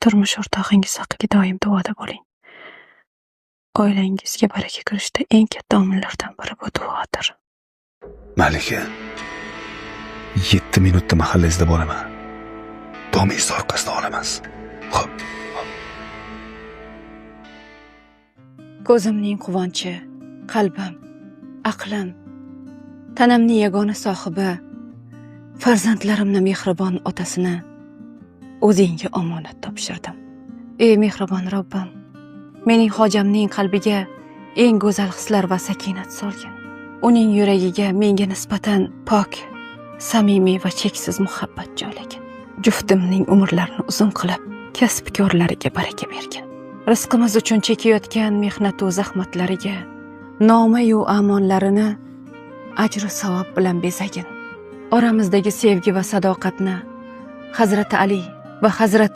Turmush o'rtog'ingiz haqiga doim duoda bo'ling. Oilangizga baraka kirishda eng katta omillardan biri bu duodir. Malika, 7 minutda mahallangizda bo'laman. Domingizni orqasidan olamiz. Xo'p. Ko'zimning quvonchi, qalbim, aqlim, tanamning yagona sohibi, farzandlarimni mehribon otasini o'zingga omonat topshirdim. Ey mehribon Robbim, mening hojamning qalbiga eng go'zal hislar va sakinat solgin. Uning yuragiga menga nisbatan pok, samimiy va cheksiz muhabbat joylagin. Juftimning umrlarini uzun qilib, kasb-korlariga baraka bergin. Rizqimiz uchun chekayotgan mehnatu zahmatlariga nomayu amonlarini ajru savob bilan bezagin. Oramizdagi sevgi va sadoqatni Hazrati Ali va Hazrati